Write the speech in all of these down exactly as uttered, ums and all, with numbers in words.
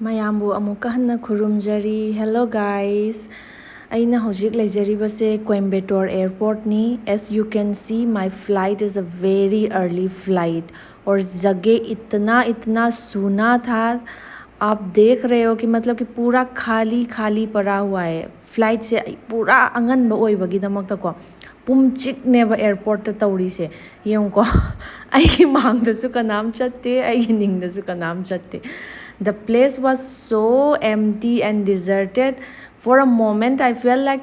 ꯃꯌꯥꯝꯕꯨ ꯑꯃꯨꯛꯀ ꯍꯟꯅ ꯈꯨꯔꯨꯝꯖꯔꯤ꯫ Hello guys, ꯑꯩꯅ ꯍꯧꯖꯤꯛ ꯂꯩꯖꯔꯤꯕꯁꯦ Coimbatore airportꯅꯤ꯫ As you can see, my flight is a very early flight और जगह इतना इतना सूना था। आप देख रहे हो कि मतलब कि पूरा खाली खाली पड़ा हुआ है। फ्लाइट से पूरा ꯑꯉꯟꯕ ꯑꯣꯏꯕꯒꯤꯗꯃꯛꯇꯀꯣ, ꯄꯨꯝꯆꯤꯛꯅꯦꯕ airportꯇ ꯇꯧꯔꯤꯁꯦ꯫ ꯌꯦꯡꯉꯨꯀꯣ, ꯑꯩꯒꯤ ꯃꯥꯡꯗꯁꯨ ꯀꯅꯥꯝ ꯆꯠꯇꯦ, ꯑꯩꯒꯤ ꯅꯤꯡꯗꯁꯨ ꯀꯅꯥꯝ ꯆꯠꯇꯦ꯫ The place was so empty and deserted. For a moment, I felt like,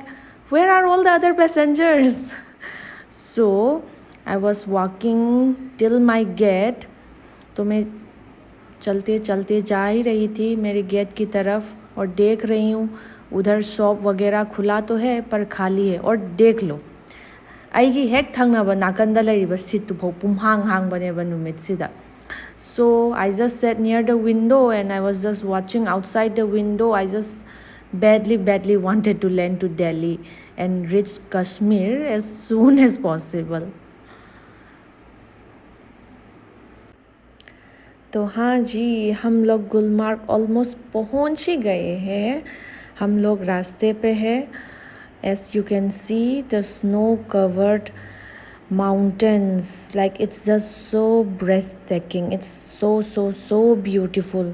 where are all the other passengers? So, I was walking till my gate. तो मैं चलते चलते जा ही रही थी मेरे गेट की तरफ और देख रही हूँ उधर शॉप वगैरह खुला तो है पर खाली है। और देख लो, ꯑꯩꯒꯤ ꯍꯦꯛ ꯊꯪꯅꯕ ꯅꯥꯀꯟꯗ ꯂꯩꯔꯤꯕ ꯁꯤꯠꯇꯨꯐꯥꯎ ꯄꯨꯝꯍꯥꯡ ꯍꯥꯡꯕꯅꯦꯕ ꯅꯨꯃꯤꯠꯁꯤꯗ꯫ So I just sat near the window and I was just watching outside the window. I just badly, badly wanted to land to Delhi and reach Kashmir as soon as possible. तो हाँ जी, हम लोग Gulmarg almost पहुँच ही गए हैं। हम लोग रास्ते पे है। As you can see, the snow covered mountains, like, it's just so breathtaking. It's so, so, so beautiful.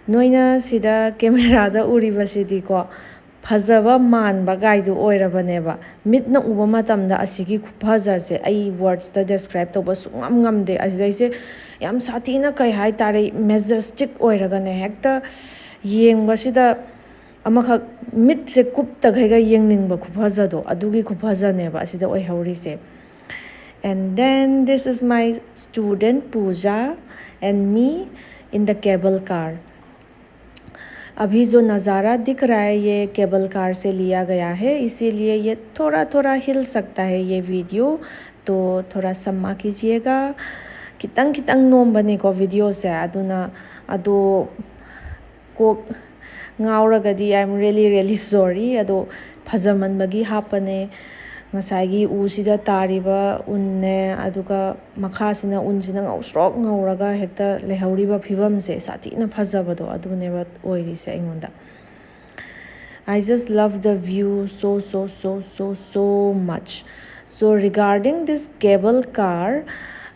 ꯅꯣꯏꯅ ꯁꯤꯗ cameraꯗ ꯎꯔꯤꯕꯁꯤꯗꯤꯀꯣ, ꯐꯖꯕ ꯃꯥꯟꯕ ꯒꯥꯏꯗꯨ ꯑꯣꯏꯔꯕꯅꯦꯕ꯫ ꯃꯤꯠꯅ ꯎꯕ ꯃꯇꯝꯗ ꯑꯁꯤꯒꯤ ꯈꯨꯐꯖꯁꯦ ꯑꯩ wordsꯇ describe ꯇꯧꯕ ꯁꯨꯡꯉꯝ ꯉꯝꯗꯦ꯫ ꯑꯁꯤꯗꯩꯁꯦ ꯌꯥꯝ ꯁꯥꯊꯤꯅ, ꯀꯩ ꯍꯥꯏꯇꯥꯔꯦ, majestic ꯑꯣꯏꯔꯒꯅꯦ, ꯍꯦꯛꯇ ꯌꯦꯡꯕꯁꯤꯗ ꯑꯃꯈꯛ ꯃꯤꯠꯁꯦ ꯀꯨꯞꯇꯈꯩꯒ ꯌꯦꯡꯅꯤꯡꯕ ꯈꯨꯐꯖꯗꯣ, ꯑꯗꯨꯒꯤ ꯈꯨꯐꯖꯅꯦꯕ ꯑꯁꯤꯗ ꯑꯣꯏꯍꯧꯔꯤꯁꯦ꯫ And then this is my student Pooja and me in the cable car. अभी जो नज़ारा दिख रहा है, ये केबल कार से लिया गया है, इसीलिए ये थोड़ा थोड़ा हिल सकता है ये वीडियो, तो थोड़ा सम्मा कीजिएगा꯫ ꯈꯤꯇꯪ ꯈꯤꯇꯪ ꯅꯣꯝꯕꯅꯤꯀꯣ videoꯁꯦ, ꯑꯗꯨꯅ ꯑꯗꯣ ꯀꯣꯛ ꯉꯥꯎꯔꯒꯗꯤ I am really, really sorry꯫ ꯑꯗꯣ ꯐꯖꯃꯟꯕꯒꯤ ꯍꯥꯞꯄꯅꯦ꯫ ꯉꯁꯥꯏꯒꯤ ꯎꯁꯤꯗ ꯇꯥꯔꯤꯕ ꯎꯟꯅꯦ, ꯑꯗꯨꯒ ꯃꯈꯥꯁꯤꯅ, ꯎꯟꯁꯤꯅ ꯉꯧꯁ꯭ꯔꯣꯛ ꯉꯧꯔꯒ ꯍꯦꯛꯇ ꯂꯩꯍꯧꯔꯤꯕ ꯐꯤꯕꯝꯁꯦ, ꯁꯥꯊꯤꯅ ꯐꯖꯕꯗꯣ ꯑꯗꯨꯅꯦꯕ ꯑꯣꯏꯔꯤꯁꯦ ꯑꯩꯉꯣꯟꯗ. I just love the view so, so, so, so, so much. So regarding this cable car,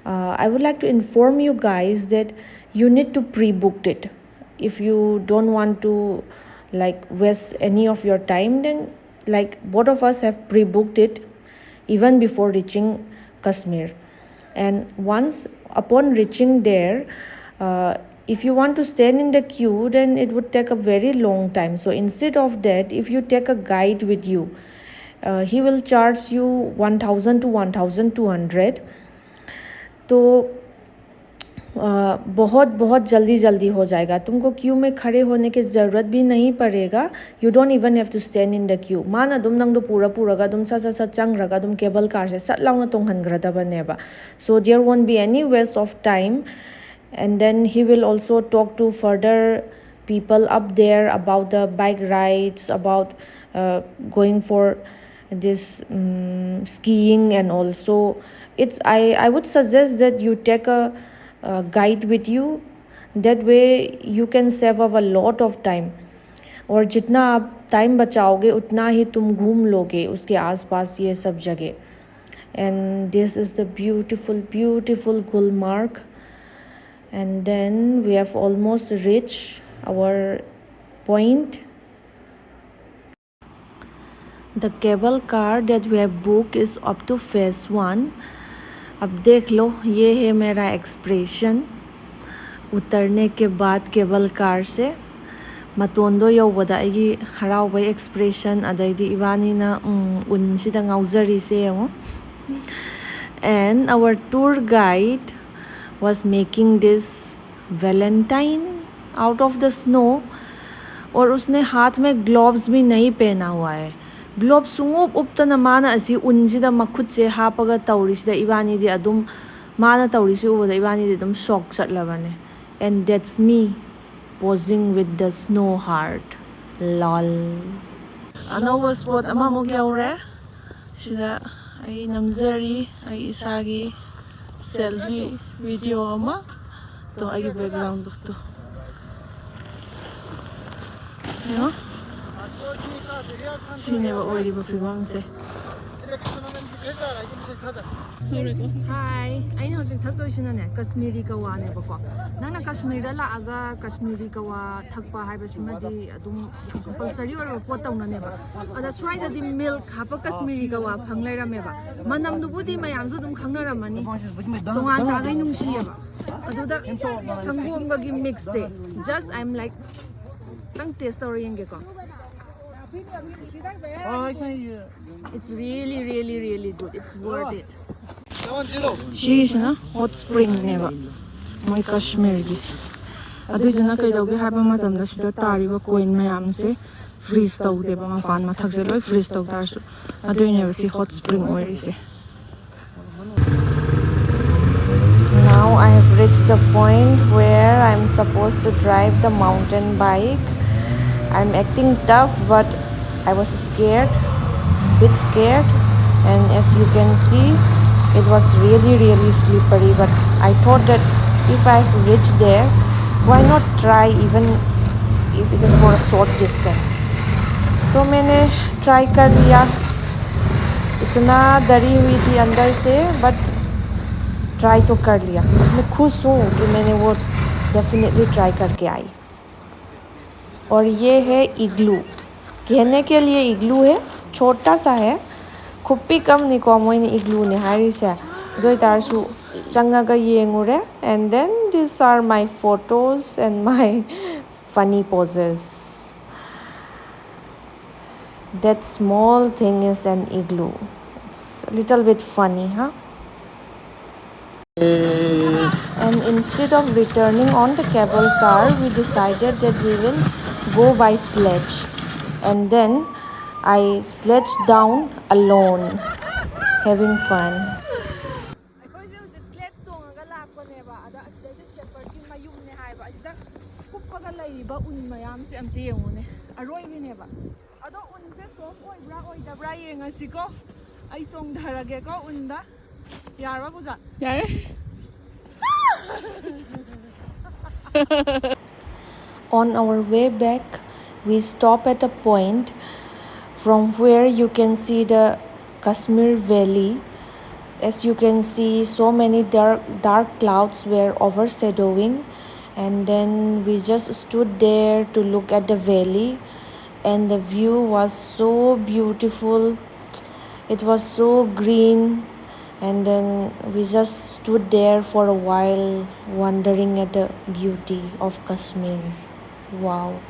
uh, I would like to inform you guys that you need to pre-booked it. If you don't want to, like, waste any of your time, then, like, both of us have pre-booked it even before reaching Kashmir. And once upon reaching there, uh, if you want to stand in the queue, then it would take a very long time. So instead of that, if you take a guide with you, uh, he will charge you one thousand to one thousand two hundred. तो अ, बहुत बहुत जल्दी जल्दी हो जाएगा. तुमको Q में खड़े होने की ज़रूरत भी नहीं पड़ेगा. You don't even have to stand in the queue. ꯃꯥꯅ ꯑꯗꯨꯝ ꯅꯪꯗꯣ ꯄꯨꯔ ꯄꯨꯔꯒ ꯑꯗꯨꯝ ꯁꯠ ꯁꯠ ꯁꯠ ꯆꯪꯈ꯭ꯔꯒ ꯑꯗꯨꯝ ꯀꯦꯕꯜ ꯀꯥꯔꯁꯦ ꯁꯠ ꯂꯥꯎꯅ ꯇꯣꯡꯍꯟꯈ꯭ꯔꯗꯕꯅꯦꯕ. So there won't be any waste of time. And then he will also talk to further people up there about the bike rides, about uh, going for this um, skiing and all. So it's, I, I would suggest that you take a, a guide with you. That way you can save up a lot of time. और जितना आप time बचाओगे, उतना ही तुम घूम लोगे उसके आसपास ये सब जगह. And this is the beautiful, beautiful Gulmarg. And then we have almost reached our point. The cable car that we have booked is up to phase one. अब देख लो, ये है मेरा एक्सप्रेशन उतरने के बाद केबल कार से. ꯃꯇꯣꯟꯗꯣ ꯌꯧꯕꯗ ꯑꯩꯒꯤ ꯍꯔꯥꯎꯕꯒꯤ ꯑꯦꯛꯁꯄ꯭ꯔꯦꯁꯟ, ꯑꯗꯩꯗꯤ ꯏꯕꯥꯅꯤꯅ, ꯎꯝ, ꯎꯟꯁꯤꯗ ꯉꯥꯎꯖꯔꯤꯁꯦ ꯌꯦꯡꯉꯣ. And our tour guide was making this valentine out of the snow. और उसने हाथ में ग्लोव्स भी नहीं पहना हुआ है. ꯒ꯭ꯂꯣꯚ ꯁꯨꯡꯎꯞ ꯎꯞꯇꯅ ꯃꯥꯅ ꯑꯁꯤ ꯎꯟꯁꯤꯗ ꯃꯈꯨꯠꯁꯦ ꯍꯥꯞꯄꯒ ꯇꯧꯔꯤꯁꯤꯗ ꯏꯕꯥꯅꯤꯗꯤ ꯑꯗꯨꯝ, ꯃꯥꯅ ꯇꯧꯔꯤꯁꯤ ꯎꯕꯗ ꯏꯕꯥꯅꯤꯗꯤ ꯑꯗꯨꯝ ꯁꯣꯛ ꯆꯠꯂꯕꯅꯦ. And that's me posing with the snow heart. Lol. ꯑꯅꯧꯕ ꯁ꯭ꯄꯣꯠ ꯑꯃꯃꯨꯛ ꯌꯧꯔꯦ. ꯁꯤꯗ ꯑꯩ ꯅꯝꯖꯔꯤ ꯑꯩ ꯏꯁꯥꯒꯤ ꯁꯦꯜꯐꯤ ꯚꯤꯗꯤꯑꯣ ꯑꯃ꯫ ꯇꯣ, ꯑꯩꯒꯤ ꯕꯦꯛꯒ꯭ꯔꯥꯎꯟꯗꯣ ꯇꯣ꯫ ꯌꯦꯡꯉꯣ꯫ ꯁꯤꯅꯦꯕ ꯑꯣꯏꯔꯤꯕ ꯐꯤꯕꯝꯁꯦ꯫ ꯍꯥꯏ, ꯑꯩꯅ ꯍꯧꯖꯤꯛ ꯊꯛꯇꯣꯏꯁꯤꯅꯅꯦ ꯀꯁꯃꯤꯔꯤ ꯀꯋꯥꯅꯦꯕꯀꯣ꯫ ꯅꯪꯅ ꯀꯁꯃꯤꯔꯗ ꯂꯥꯛꯑꯒ ꯀꯁꯃꯤꯔꯤ ꯀꯋꯥ ꯊꯛꯄ ꯍꯥꯏꯕꯁꯤꯃꯗꯤ ꯑꯗꯨꯝ ꯌꯥꯝ ꯀꯝꯄꯜꯁꯔꯤ ꯑꯣꯏꯕ ꯄꯣꯠꯇꯧꯅꯅꯦꯕ꯫ ꯑꯗ ꯁ꯭ꯋꯥꯏꯗꯗꯤ ꯃꯤꯜꯛ ꯍꯥꯞꯄ ꯀꯁꯃꯤꯔꯤ ꯀꯋꯥ ꯐꯪ ꯂꯩꯔꯝꯃꯦꯕ꯫ ꯃꯅꯝꯗꯨꯕꯨꯗꯤ ꯃꯌꯥꯝꯁꯨ ꯑꯗꯨꯝ ꯈꯪꯅꯔꯝꯃꯅꯤ꯫ ꯇꯣꯉꯥꯟ ꯇꯥꯈꯩ ꯅꯨꯡꯁꯤꯌꯦꯕ꯫ ꯑꯗꯨꯗ ꯁꯪꯒꯣꯝꯒꯒꯤ ꯃꯤꯛꯁꯁꯦ, just I'm like, ꯈꯤꯇꯪ ꯇꯦꯁ ꯇꯧꯔ ꯌꯦꯡꯒꯦꯀꯣ꯫ It's really, really, really good. It's worth it. ꯁꯤꯒꯤꯁꯤꯅ ꯍꯣꯠ ꯁ꯭ꯄ꯭ꯔꯤꯡꯅꯦꯕ, ꯃꯣꯏ ꯀꯥꯁꯃꯤꯔꯒꯤ꯫ ꯑꯗꯨꯏꯗꯨꯅ ꯀꯩꯗꯧꯒꯦ ꯍꯥꯏꯕ ꯃꯇꯝꯗ ꯁꯤꯗ ꯇꯥꯔꯤꯕ ꯀꯣꯏꯟ ꯃꯌꯥꯝꯁꯦ ꯐ꯭ꯔꯤꯖ ꯇꯧꯗꯦꯕ, ꯃꯄꯥꯟ ꯃꯊꯛꯁꯦ ꯂꯣꯏ ꯐ꯭ꯔꯤꯖ ꯇꯧ ꯇꯥꯔꯁꯨ꯫ ꯑꯗꯨꯏꯅꯦꯕ ꯁꯤ ꯍꯣꯠ ꯁ꯭ꯄ꯭ꯔꯤꯡ ꯑꯣꯏꯔꯤꯁꯦ꯫ Now I have reached a point where I'm supposed to drive the mountain bike. I'm acting tough, but I was scared, bit scared, and as you can see, it was really, really slippery. But I thought that if I have reached there, why not try even if it is for a short distance? तो मैंने try कर लिया। इतना डरी हुई थी अंदर से, बट ट्राई तो कर लिया। मैं खुश हूँ कि मैंने वो डेफिनेटली ट्राई करके आई। और ये है इग्लू। कहने के लिए इग्लू है, छोटा सा है, ꯈꯨꯄꯤꯛ ꯑꯃꯅꯤꯀꯣ ꯃꯣꯏꯅ ꯏꯒ꯭ꯂꯨꯅꯦ ꯍꯥꯏꯔꯤꯁꯦ꯫ ꯑꯗꯨ ꯑꯣꯏꯇꯥꯔꯁꯨ ꯆꯪꯉꯒ ꯌꯦꯡꯉꯨꯔꯦ꯫ And then these are my photos and my funny poses. That small thing is an igloo. It's a little bit funny, huh? And instead of returning on the cable car, we decided that we will go by sledge. And then I sledged down alone, having fun. ꯑꯩꯈꯣꯏꯁꯦ ꯍꯧꯖꯤꯛ ꯁ꯭ꯂꯦꯗ ꯇꯣꯡꯉꯒ ꯂꯥꯛꯄꯅꯦꯕ꯫ ꯑꯗ ꯑꯁꯤꯗꯩꯗ ꯁꯦꯄꯔꯗꯀꯤ ꯃꯌꯨꯝꯅꯦ ꯍꯥꯏꯕ꯫ ꯑꯁꯤꯗ ꯀꯨꯞꯄꯒ ꯂꯩꯔꯤꯕ ꯎꯟ ꯃꯌꯥꯝꯁꯦ ꯑꯝꯇ ꯌꯦꯡꯉꯨꯅꯦ꯫ ꯑꯔꯣꯏꯕꯤꯅꯦꯕ꯫ ꯑꯗꯣ ꯎꯟꯁꯦ ꯁꯣꯐ ꯑꯣꯏꯕ꯭ꯔꯥ ꯑꯣꯏꯗꯕ꯭ꯔꯥ ꯌꯦꯡꯉꯁꯤꯀꯣ꯫ ꯑꯩ ꯆꯣꯡꯊꯔꯒꯦꯀꯣ ꯎꯟꯗ꯫ ꯌꯥꯔꯕ ꯄꯨꯖꯥ? ꯌꯥꯔꯦ꯫ On our way back, we stop at a point from where you can see the Kashmir Valley. As you can see, so many dark, dark clouds were overshadowing, and then we just stood there to look at the valley, and the view was so beautiful. It was so green, and then we just stood there for a while, wondering at the beauty of Kashmir. Wow.